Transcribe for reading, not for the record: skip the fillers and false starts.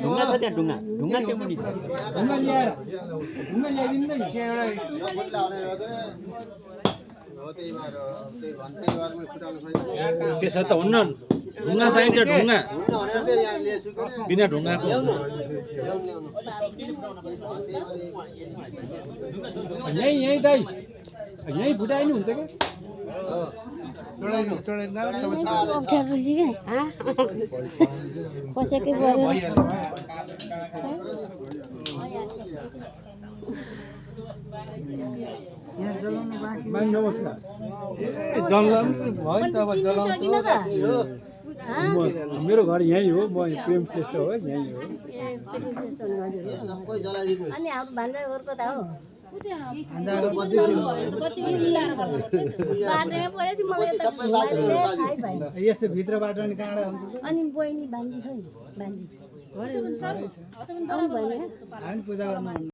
ढुङ्गा छ त्यहाँ ढुङ्गा ढुङ्गा त्यो मुनि छ ढुङ्गा ल्याइदिनु नि त्यहाँ एउटा त्यसो त हुन्न ढुङ्गा चाहिन्छ ढुङ्गा बिना ढुङ्गाको यही दाइ यही फुटाइनु हुन्छ क्या नमस्कार जलाउनु भयो त अब जलाउनु मेरो घर यहीँ हो म प्रेम श्रेष्ठ हो यहीँ हो अनि हाम्रो भान्डाको त हो यस्तो भित्रबाट नि काँडा हुन्छ अनि बहिनी भान्जी छ नि भान्जी हामी पूजा गर्नु